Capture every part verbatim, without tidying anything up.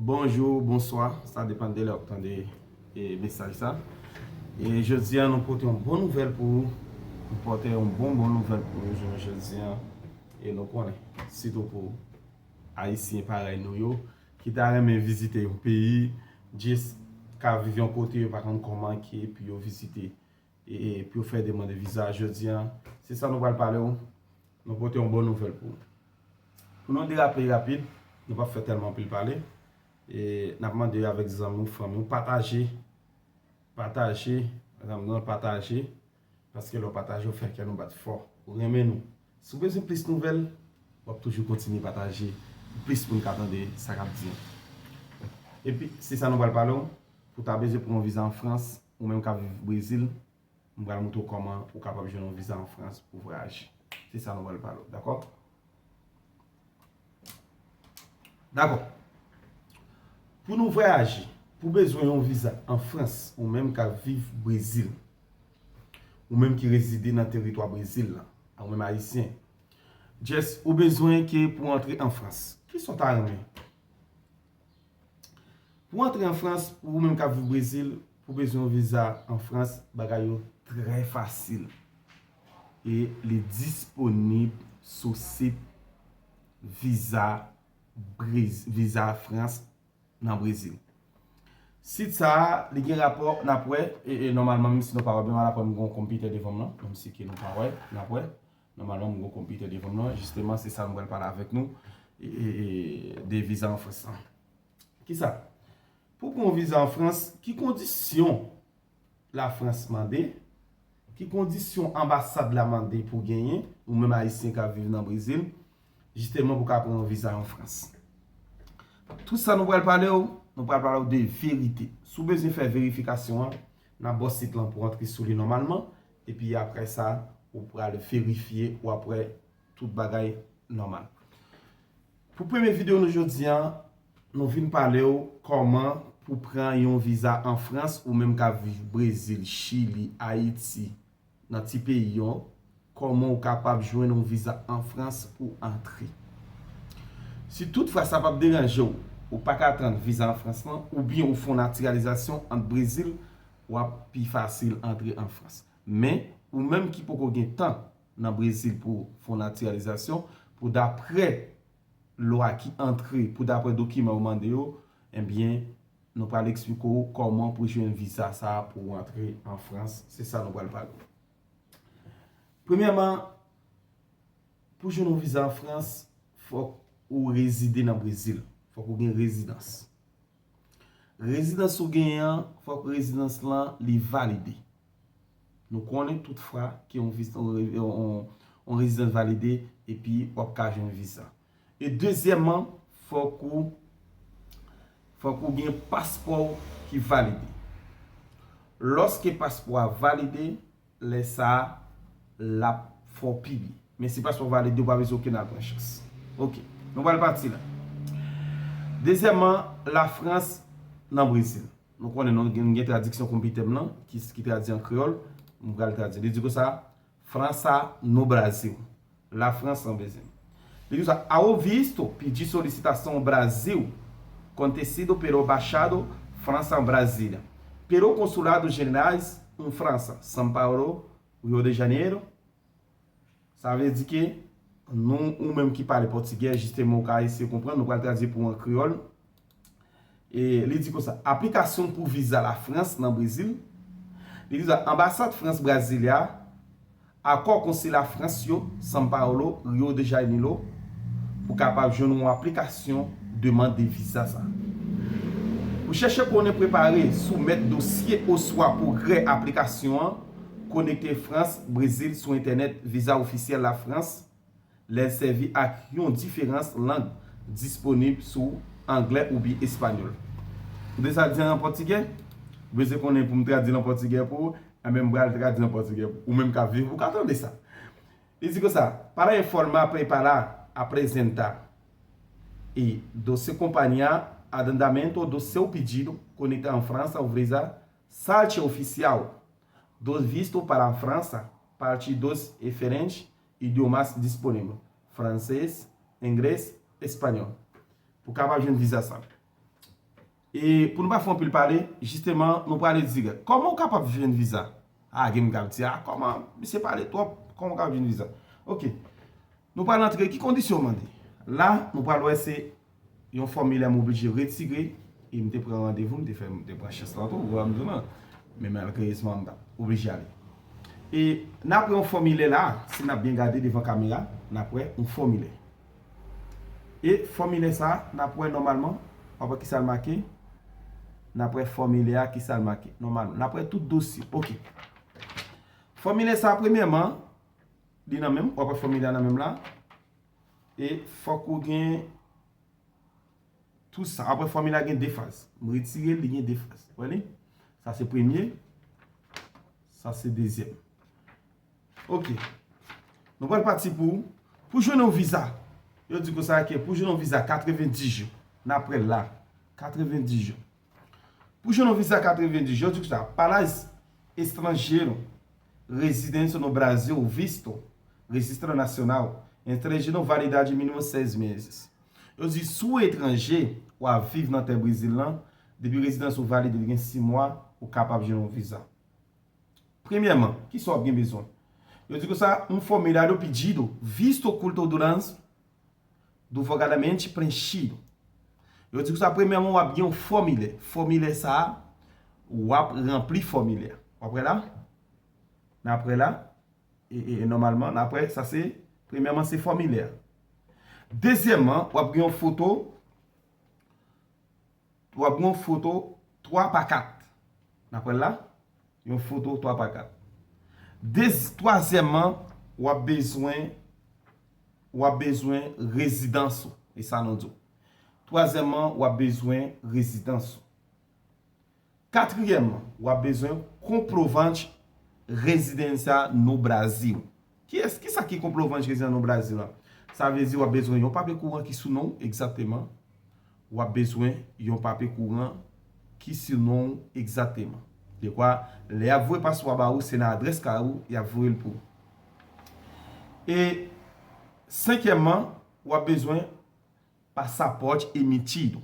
Bonjou, bonswa, sa depann de lè w ap tande e, mesaj sa. E jodi a, nou pote yon bon nouvèl pou ou. Nou pote yon bon, bon nouvèl pou ou jounen jodi a. E nou konnen, sitou pou Ayisyen parèy nou yo, ki ta renmen vizite yon peyi, jis ka viv yon kote, yo pa konn kòman ki pou yo vizite, e, e pou yo fè demann de viza jodi a. Se sa nou pral pale w. Nou pote yon bon nouvèl pou ou. Pou nou derape rapid, nou p ap fè tèlman anpil pale. E n ap mande avèk zanmi w, fanmi w, pataje. Pataje. Zanmi nou, pataje. Paske lè w pataje, w fè kè nou bat fò. Ou renmen nou. Si w bezwen plis nouvèl, w ap toujou kontinye pataje pou plis moun ka tande sa k ap di an. Epi, se sa nou pral pale w. Pou w ta bezwen pran yon viza an Frans, ou menm k ap viv Brezil, m pral montre w kòman ou kapab jwenn yon viza an Frans pou vwayaje. Se sa nou pral pale w, dakò? Dakò. Pou nou vwayaje, pou bezwen yon viza an Frans, ou menm k ap viv Brezil, ou menm ki rezide nan teritwa Brezil la, ou menm Ayisyen, just ou bezwen ke pou antre an Frans. Kisa w ta renmen? Pou antre an Frans, pou ou menm k ap viv Brezil, pou bezwen yon viza an Frans, bagay yo trè fasil. E li disponib sou sit viza Brez-, viza Frans nan Brezil. Sit sa a, li gen rapò, n ap wè, e, e nòmalman, menm si nou pa wè, men n ap wè m gen yon konpitè devan m nan, menm si ke nou pa wè, n ap wè. Nòmalman, m gen yon konpitè devan m nan, jisteman, se sa m pral pale avèk nou, e, e, e, de viza an Frans lan. Kisa? Pou pran yon viza an Frans, ki kondisyon Lafrans mande? Ki kondisyon anbasad la mande pou genyen, ou menm Ayisyen k ap viv nan Brezil, jisteman pou ka pran yon viza an Frans? Tout sa nou pral pale w, nou pral pale w de verite. Si w bezwen fè verifikasyon an, n ap ba w sit lan pou w antre sou li nòmalman, epi apre sa, ou pral verifye, w ap wè tout bagay nòmal. Pou premye videyo nou jodi a, nou vin pale w kòman pou pran yon viza an Frans, ou menm k ap viv Brezil, Chili, Ayiti, nan ti peyi yo, kòman w kapab jwenn yon viza an Frans pou antre. Si toutfwa sa p ap deranje w, ou pa ka tann viza an Frans lan, oubyen ou fè yon natiralizasyon ant Brezil, w ap pi fasil antre an Frans. Men, ou menm ki poko gen tan nan Brezil pou fè yon natiralizasyon, pou daprè lwa ki antre, pou daprè dokiman yo mande yo, ebyen, nou pral eksplike w kòman pou jwenn viza sa a pou w antre an Frans. Se sa nou pral pale. Premyèman, pou jwenn yon viza an Frans, fòk ou rezide nan Brezil. Fòk ou gen rezidans. Rezidans ou genyen an, fòk rezidans lan li valide. Nou konnen toutfwa ke yon viz-, yon, yon, yon rezidans valide epi w ap ka jwenn viza. E dezyèmman, fòk ou, fòk ou gen paspò w ki valide. Lòske paspò a valide, lè sa a, l ap fè w pi byen. Men si paspò w valide, ou pa bezwen okenn al pran chans. Oke, nou pral pati la. Dezyèmman, Lafrans nan Brezil. Nou konnen nou gen, gen tradiksyon konpitè m nan, ki, ki tradui an kreyòl, m pral tradui. Li di konsa, França no Brasil. Lafrans nan Brezil. Li di konsa, ao visto pedir solicitação ao Brasil, acontecido pelo Embaixado França em Brasília, pelo Consulado Generais em França, São Paulo, Rio de Janeiro, sa vle di ke nou, ou menm ki pale pòtigè, jisteman, ou ka eseye konprann, nou pral tradui pou an kreyòl. E li di konsa, aplikasyon pou viza Lafrans nan Brezil. Li di konsa, anbasad Frans Brasilia, akò konsila Frans yo, São Paulo, Rio de Janeiro, pou kapab jwenn yon aplikasyon demann de viza sa. Pou chèche konnen, prepare, soumèt dosye oswa pwogrè aplikasyon an, konekte Frans, Brezil sou entènèt, viza ofisyèl Lafrans, lè l sèvi ak yon diferans lang disponib sou anglè oubyen espanyòl. Ou te sa di an pòtigè? Ou bezwen konnen pou m tradui l an pòtigè pou ou? Enben, m pral tradui l an pòtigè pou ou menm k ap viv, ou ka tande sa. Li di konsa, para informa, prepara, apresenta e do se companhia andamento do seu pedido, conecta em França, o visa, site oficial do visto para a França, parte dos diferentes idiomas disponíveis, francês, inglês, espanhol. Pou kapab jwenn viza sa. E pou nou pa fè anpil pale, jisteman, nou prale dirèk. Kòman w kapab jwenn viza? A, gen moun k ap di, a, kòman misye pale twòp? Kòman w kapab jwenn viza? Oke. Nou pral antre, ki kondisyon w mande? La, nou pral wè se yon fòmilè m oblije retire, e m te pran randevou, m te fè, m te pran chans lan tou, ou wè m di w lan. Men malgrezman, m pa t oblije ale. E n ap wè yon fòmilè la, si n ap byen gade devan kamera, n ap wè yon fòmilè. E fòmilè sa, n ap wè nòmalman, w ap wè kisa l make, n ap wè fòmilè a, kisa l make, nòmalman. N ap wè tout dosye, oke. Fòmilè sa, premyèman, li nan men m, w ap wè fòmilè a nan men m la. E fòk ou gen tou sa. Apre fòmilè a gen de faz. M retire l, li gen de faz. Wè li? Sa se premye, sa se dezyèm. Oke. Nou pral pati pou, pou jwenn yon viza. Yo di konsa ke pou jwenn yon viza katrevendis jou. N ap wè l la. Katrevendis jou. Pou jwenn yon viza katrevendis jou, yo di konsa, para estranjeiros residentes no Brasil, visto, Registro Nacional, estranjeiros, validade mínima seis meses. Yo di, si w etranje, w ap viv nan tè Brezil lan, depi rezidans ou valide, li gen sis mwa, ou kapab jwenn yon viza. Premyèman, kisa w ap gen bezwen? Yo di konsa, um formulary pedido visto culto durante do fogadamente preenchido. Yo di konsa, premyèman, w ap gen yon fòmilè. Fòmilè sa a, w ap ranpli fòmilè a. W ap wè la? N ap wè la? E, e, e nòmalman, n ap wè, sa se, premyèman, se fòmilè a. Dezyèmman, w ap gen yon foto, w ap gen yon foto twa pa kat. N ap wè l la? Yon foto twa pa kat. Dez-, twazyèmman, w ap bezwen, w ap bezwen rezidans ou. E sa nou di w. Twazyèmman, w ap bezwen rezidans ou. Katriyèmman, w ap bezwen comprovante residência no Brasil. Kiyès, kisa ki comprovante residência no Brasil la? Sa vle di w ap bezwen yon papye kouran ki sou non w egzakteman. W ap bezwen yon papye kouran ki sou non w egzakteman. Dekwa, lè y ap voye paspò a ba ou, se nan adrès kay ou y ap voye l pou ou. E senkyèmman, w ap bezwen pasaporte emitido,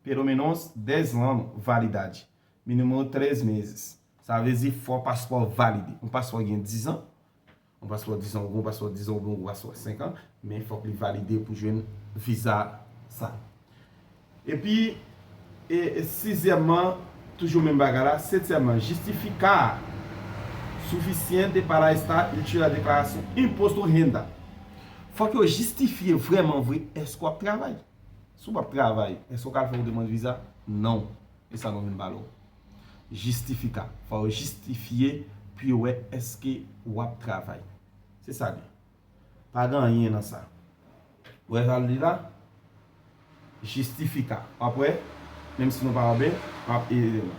pelo menos dez anos validade, mínimo três meses. Sa vle di fò paspò valide. Yon paspò gen diz an, yon paspò diz an, ou gen yon paspò diz an, oubyen yon paspò senk an, men fòk li valide pou jwenn viza sa. Epi, e, e sizyèmman, toujou menm bagay la, setyèmman, justificar suficiente para estar útil a declaração imposto renda. Fòk yo jistifye vrèman vre èske w ap travay. Si w p ap travay, èske w ka al fè yon demann viza? Non. E sa nou vin pale w. Jistifika. Fò yo jistifye pou yo wè èske w ap travay. Se sa li ye. Pa gen anyen nan sa. Ou wè sa l di la? Jistifika. W ap wè, menm si nou pa wè byen, w ap ede nou.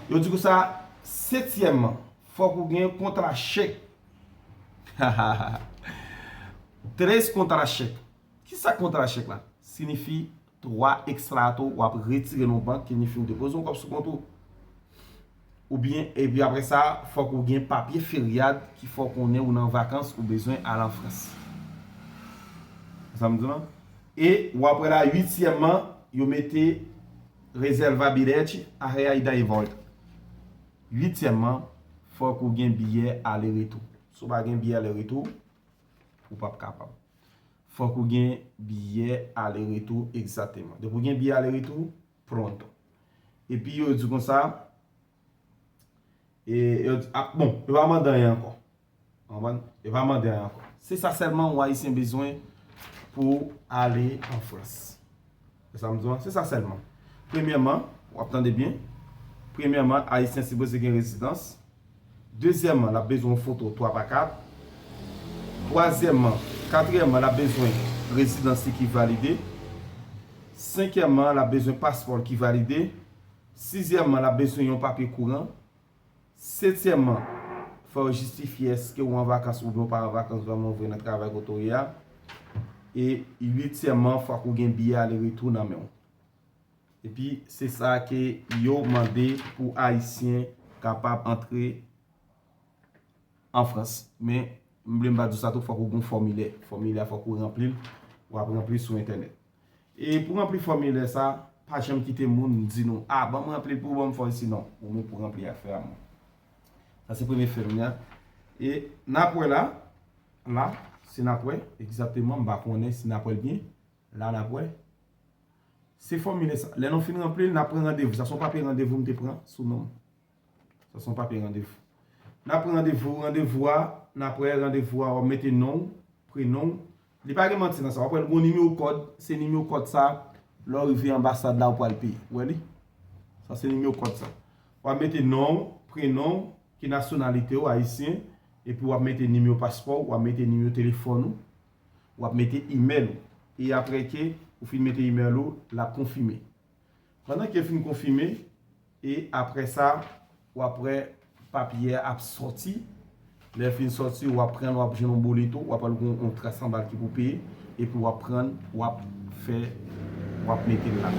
Yo di konsa, setyèmman, fòk ou gen kontra chèk. Tres kontra chèk. Kisa kontra chèk la? Siyifi twa ekstrato w ap retire nan bank, ki siyifi ou depoze yon kòb sou kont ou. Oubyen, epi apre sa, fòk ou gen papye feryad ki fè w konnen ou nan vakans, ou bezwen al an Frans. Sa m di w lan? E w ap wè la, uityèmman, yo mete reserva bilhete a ida e volta. Uityèmman, fòk ou gen biyè ale retou. Si w pa gen biyè ale retou, ou p ap kapab. Fòk ou gen biyè ale retou egzakteman. Depi w gen biyè ale retou, pronto. Epi yo di konsa, e, yo di, a, bon, yo pa mande anyen ankò. Ou konprann? Yo pa mande anyen ankò. Se sa sèlman yon Ayisyen bezwen pou ale an Frans. Se sa m di w an, se sa sèlman. Premyèman, w ap tande byen. Premyèman, Ayisyen sipoze gen rezidans. Dezyèmman, l ap bezwen yon foto twa pa kat. Twazyèmman, katriyèmman, l ap bezwen rezidans li ki valide. Senkyèmman, l ap bezwen paspò l ki valide. Sizyèmman, l ap bezwen yon papye kouran. Setyèmman, fò w jistifye èske w an vakans oubyen w pa an vakans vrèman vre nan travay kote w ye a. E uityèmman, fòk ou gen biyè ale retou nan men w. Epi, se sa ke yo mande pou Ayisyen kapab antre an Frans. Men, m vle m pa di w sa tou, fòk ou gen yon fòmilè. Fòmilè a fòk ou ranpli l, w ap ranpli sou entènèt. E pou ranpli fòmilè sa, pa janm kite moun di nou, a, ban m ranpli l pou ou, ban m fè isi, non. Ou menm pou ranpli afè a, mwen. Sa se premye fè nou an. E n ap wè la, la, se n ap wè, egzakteman, m pa konnen si n ap wè l byen. La n ap wè. Se fòmilè sa. Lè nou fin ranpli l, n ap pran randevou. Sa se yon papye randevou m te pran sou non m. Sa se yon papye randevou. N ap pran randevou, randevou a, n ap wè randevou a, w ap mete non w, prenon w. Li pa gen manti nan sa. W ap wè l gon nimewo kòd, se nimewo kòd sa, lè w rive anbasad la, ou pral peye. Ou wè li? Sa se nimewo kòd sa. W ap mete non w, prenon w, ki nasyonalite w, ayisyen, epi w ap mete nimewo paspò w, w ap mete nimewo telefòn ou, w ap mete imèl ou. E apre ke ou fin mete imèl ou, l ap konfime. Pandan ke l fin konfime, e apre sa, w ap wè papye a ap sòti. Lè l fin sòti, w ap pran l, w ap jwenn yon boleto, w ap al gon yon tras anba l ki pou peye, epi w ap pran l, w ap fè, w ap mete l la.